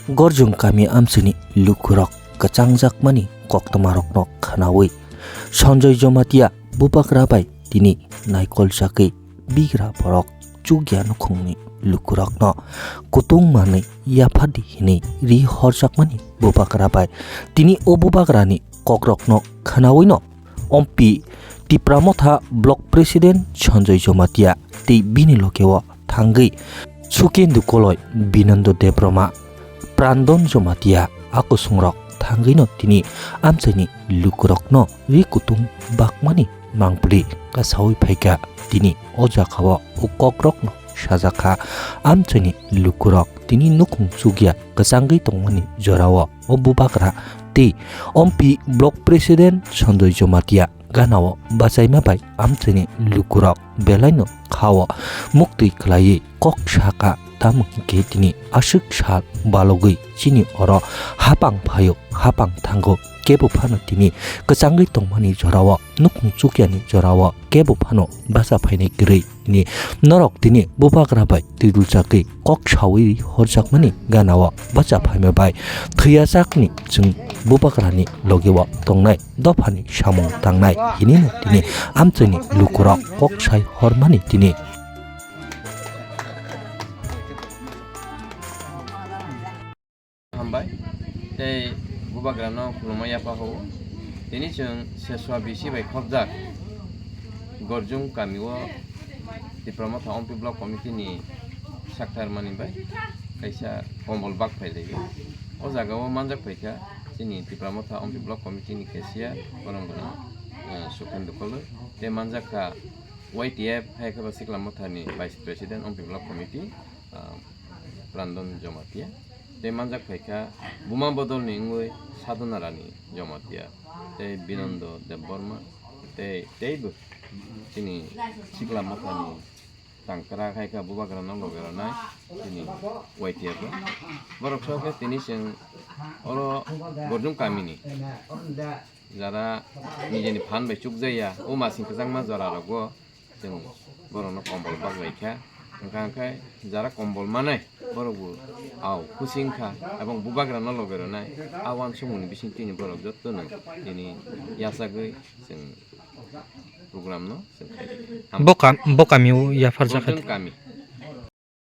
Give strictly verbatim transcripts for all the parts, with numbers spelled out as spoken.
Gorjung kami amchaini lukurok kwchangjakmani koktwmarokno khwnawi Sanjoy Jomatia bubagra bai tini naikol chakwi bigra borok chukya nukhungni lukurokno kutung manwi yaphadi hinwi ri horjakmani bubagra bai tini o bubagrani kokrokno khwnawino Ompi Tipra Motha Block President Sanjoy Jomatia tei bini logeo thangwi Sukendu Koloi, Binando Debbarma, Prandon Jomatia a kusungrok thangwino tini amchaini lukurokno ri kutung bakmani mangpili kasawi phaikha. Tini o jagao o kokrokno sajakha, amchaini lukurok tini nukhung chukya kwchangwi tongmani jorao o bubagra tei Ompi Block President Sanjoy Jomatia ganao bachaima bai amchaini lukurok belaino khao muktwi khwlaiwi kok sakha, tamo hinkhe tini aswk sal balogwi chini oro hapang phaio, hapang thango, kebo phano tini kwchangwi tongmani jorao, nukhung chukyani jorao kebo phano bacha phainai kwrwi. Ni norok tini bubagra bai twidul chakwi kok sawi horjakmani ganao bacha phaima bai thwiya chakni chwng bubagrani logeo tongnai dophani samung tangnai hinino tini amchaini lukurok kok sai hormani tini. Hambai tei bubagrano khulumma yapha ho. Tini chwng Seswa bisi bai khopjak Gorjung kamio Tipra Motha Ompi Block Committee ni sakthar mani bai kaisa kombol bak phai laio. O jagao manjak phaikha chini Tipra Motha Ompi Block Committee ni cashier borok gwnang, eh, Sukhendu Koloi tei manjak kha Y T F hai khe ba Sikla Motha ni Vice President Ompi Block Committee, ah, Prandon Jomatia. Tei manjak phaikha buma bodolni wngwi Sadhana Rani Jomatia, tei Binondo Debbarma, tei, teibo chini Sikla Mothani tangkra khai kha bubagrano loge rwnai chini Y T F o. Borok sokhe tini chwng oro Gorjung kamini jara nijeni phan bai chukjaya, o masing kwchangma jora rogo chwng borokno kombol bak lai kha. Hwnkha hwnkhe jara kombol manai borok bo au khusi wngkha, ebong bubagrano loge rwnai a uansukmungni bising tini borok jotono tini yachagwi chwng program no chwng khai. Bo kam-, bo kamio yaphar jakha. Gorjung kami.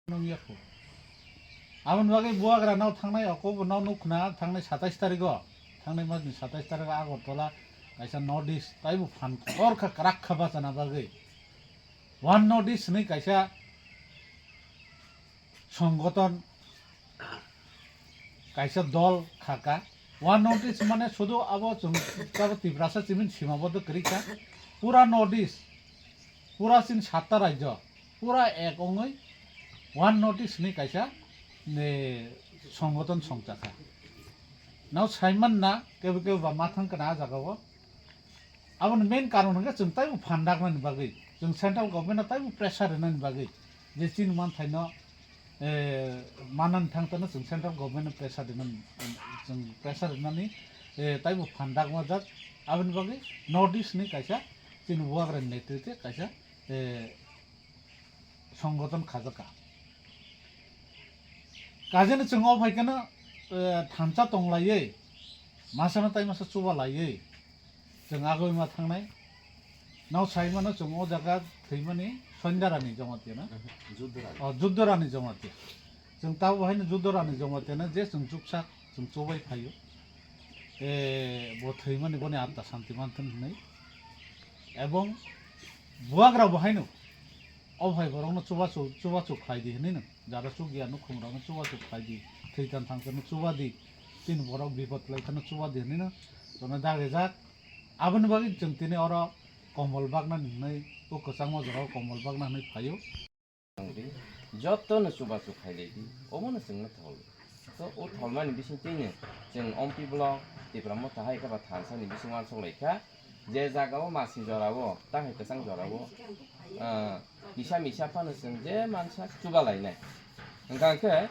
Nung yakho. Aboni bagwi bubagra nao thangnai, okobo nao nukna thangnai satais tarigo, thangnai masni satais tarigo Agartala kaisa North East taibo phan kor kha, kwrak kha bachana bagwi. One North East hinwi kaisa songoton, kaisa dol kha kha. One North East mane sudu abo chwng abo Tiprasa chimini sima bodo kwrwi kha. Pura North East, pura chini satta rajyo, pura ek wngwi One North East hinwi kaisa, e, songoton songchakha. Nao saiman na kebo kebo ba ma thang kana a jagao. Aboni main karon hwnkhe chwng taibo phan daknani bagwi, chwng central government no taibo pressure rwnani bagwi, je chini manthaino, eh, manani thang tano chwng central government no pressure rwnani, chwng pressure rwnani, eh, taibo phan dakma jak. Aboni bagwi North East ni kaisa chini bubagrani netrite kaisa, eh, songoton khajaka. Kajeno chwng o phaikeno, eh, thansa tonglaiwi, masano tai masa chuba laiwi, chwng agoi ma thangnai. Nao sai mano chwng o jaga thwimani Sondarani Jamatia na? Juddorani. O, Juddorani Jamatia. Chwng tabo haino Juddorani Jamatia na je chwng chuksak, chwng chubai phaio. E, bo thwimani boni atta santi manthun hwnwi. Ebong bubagra bo haino o phai borokno chubachu, chubachu khlai di hwnwi no. Jara chukya nukhung rokno chubachu khlai di, thwi tan thang chano chuba di, chini borok bipot lai kheno chuba di hwnwi no chwngno dagijak. Aboni bagwi chwng tini oro kombol baknani hwnwi, o kwchangma jorao kombol bakna hwnwi phaio. Jotono chubachu khlai lai di, omono chwngno thol. To o tholmani bisingtwino chwng Ompi block, Tipra Motha hai khe ba thansani bising uansuk lai kha. Je jagao masi jorao, takhai kwchang jorao, ah, kisa misa phano chwng je mansa chuba lainai. Hwnkha khe,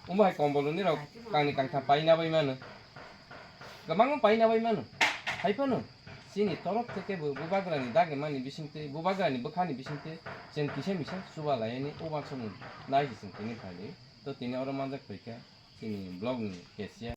omo hai kombolni rok kangni kangtham paina bai mano. Kwbangma paina bai mano. Hai phano, chini torok theke bo bubagrani dagimani bisingtwi, bubagrani bwkhani bisingtwi chwng kisa misa chuba lainai, o uansukmung nai se chwng tini phaidi. To tini oro manjak phaikha. Chini vlog ni cashier.